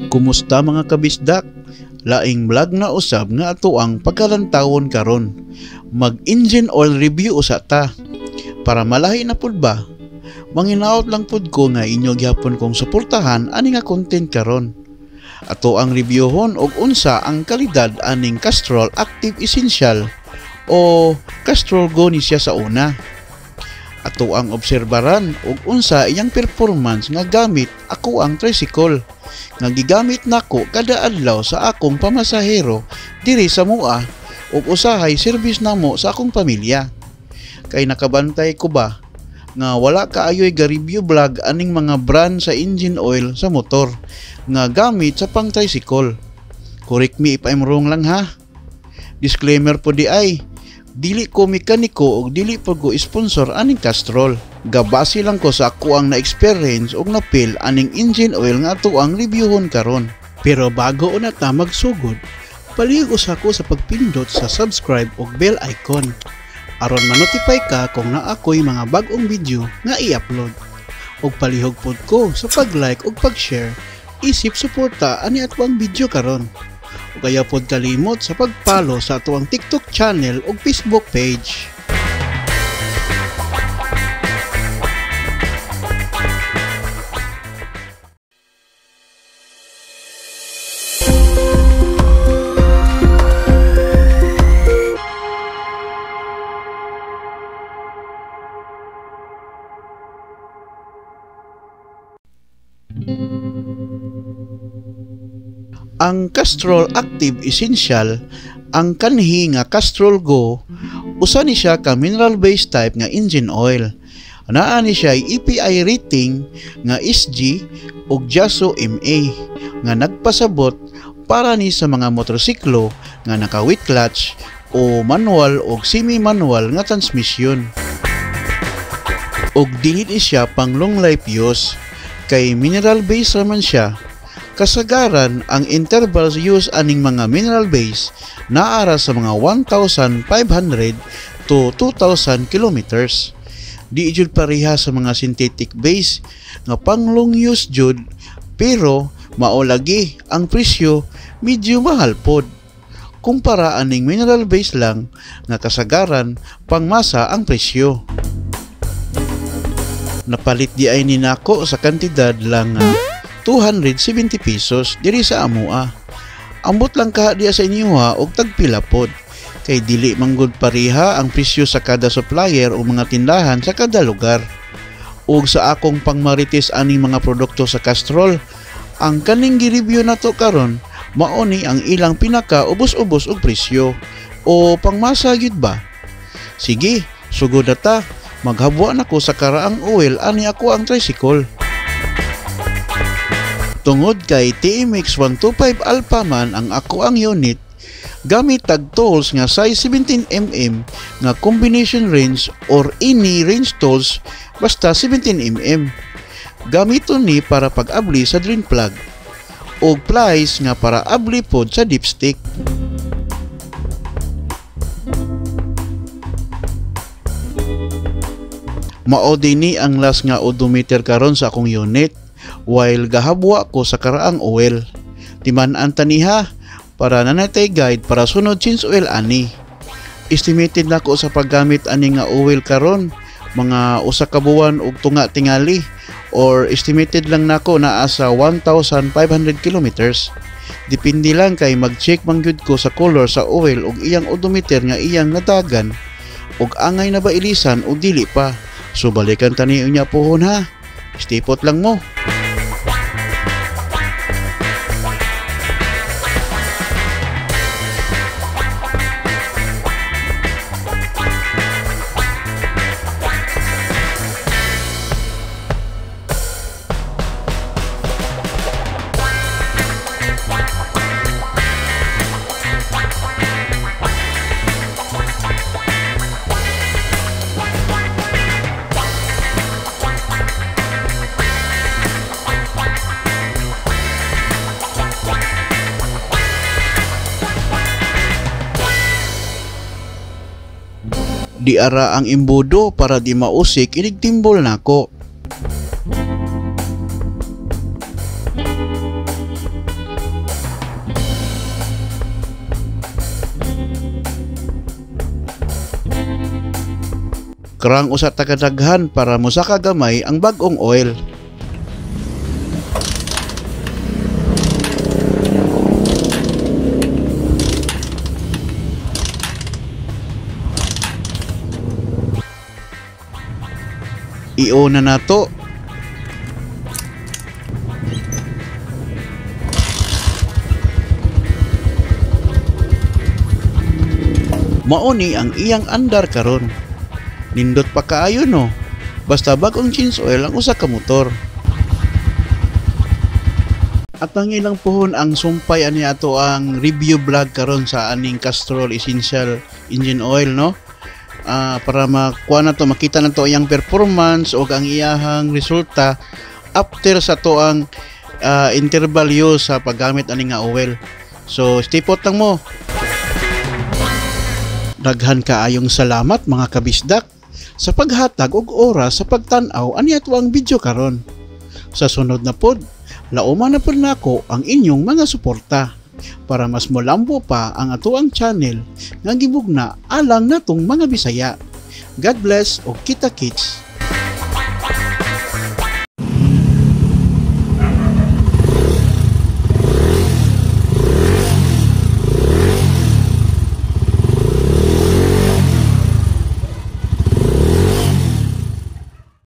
Kumusta mga kabisdak? Laing vlog na usab nga ato ang pagkalantawon karon. Mag-engine oil review usa ta. Para malahi na pud ba? Manginaot lang pud ko nga inyo gihapon kong suportahan ani nga content karon. Ato ang reviewhon og unsa ang kalidad aning Castrol Active Essential o Castrol Go ni siya sa una. Ato ang obserbaran og unsa iyang performance nga gamit ako ang tricycle nga gigamit nako kada adlaw sa akong pamasahero diri sa Mua ug usahay service namo sa akong pamilya. Kay nakabantay ko ba nga wala kaayoy ga-review vlog aning mga brand sa engine oil sa motor nga gamit sa pang tricycle. Correct me if I'm wrong lang ha. Disclaimer po di ay, dili ko mekaniko og dili po ko sponsor aning Castrol. Gabase lang ko sa ako ang na-experience og napil aning engine oil nga ato ang reviewhon karon. Pero bago una ta magsugod, palihog usa ko sa pagpindot sa subscribe og bell icon aron ma-notify ka kung naa koy mga bag-ong video nga i-upload. Og palihog pod ko sa pag-like og pag-share isip suporta ani ato ang video karon. Ug ayaw pod kalimot sa pag-follow sa ato ang TikTok channel ug Facebook page. Ang Castrol Active Essential, ang kanhi nga Castrol Go, usa ni siya ka mineral based type nga engine oil. Naa ni siya EPI rating nga SG ug JASO MA nga nagpasabot para ni sa mga motorsiklo nga naka wet clutch o manual og semi-manual nga transmission. Og dili ni siya pang long life use kay mineral base raman siya. Kasagaran ang intervals use aning mga mineral base naara sa mga 1,500 to 2,000 kilometers. Di jud pareha sa mga synthetic base nga pang long use jud, pero mao lagi ang presyo medyo mahal pod kumpara aning mineral base lang nga kasagaran pangmasa ang presyo. Napalit di ay ni nako sa kantidad lang 270 pesos diri sa amoa. Ambot lang ka diya sa inyo ha og tagpila pod kay dili manggod pareha ang presyo sa kada supplier o mga tindahan sa kada lugar. Og sa akong pangmarites aning mga produkto sa Castrol, ang kaning gi-review nato karon mao ni ang ilang pinaka ubos-ubos og presyo o pangmasa gyud ba. Sige, sugod na ta, maghabwa nako sa karaang oil ani ako ang tricycle. Tungod kay TMX 125 Alpha man ang ako ang unit, gamit tag tools nga size 17 mm nga combination range or any range tools basta 17 mm. Gamiton ni para pag-abli sa drain plug og plies nga para abli pod sa dipstick. Mao dinhi ang last nga odometer karon sa akong unit while gahabwa ko sa karaang oil. Timan-an taniha para nanatay guide para sunod change oil ani. Estimated nako sa paggamit ani nga oil karon mga usa ka buwan og tunga tingali or estimated lang nako naa sa 1,500 kilometers. Depende lang kay mag-check man gyud ko sa color sa oil og iyang odometer nga iyang nadagan og angay na ba ilisan o dili pa. So balikan tani unya pohon ha. Stipot lang mo. Di ara ang imbudo para di mausik inig timbol nako. Krang usa ta kadaghan para mosaka gamay ang bag-ong oil. Iuna na to. Mao ni ang iyang andar karon. Nindot pa kaayo no. Basta bag-ong change oil ang usa ka motor. At ang ilang puhon ang sumpay ani ato ang review vlog karon sa aning Castrol Essential Engine Oil no. Para makuha na to, makita na to iyang performance o ang iyahang resulta after sa to ang interval use sa paggamit ani nga oil. So stay put lang mo. Daghan kaayong salamat mga kabisdak sa paghatag og oras sa pagtan-aw ani ato ang video karon. Sa sunod na pod, lauma na pod nako ang inyong mga suporta para mas molambo pa ang atoang channel nga gibugna alang natong mga Bisaya. God bless og kita kits.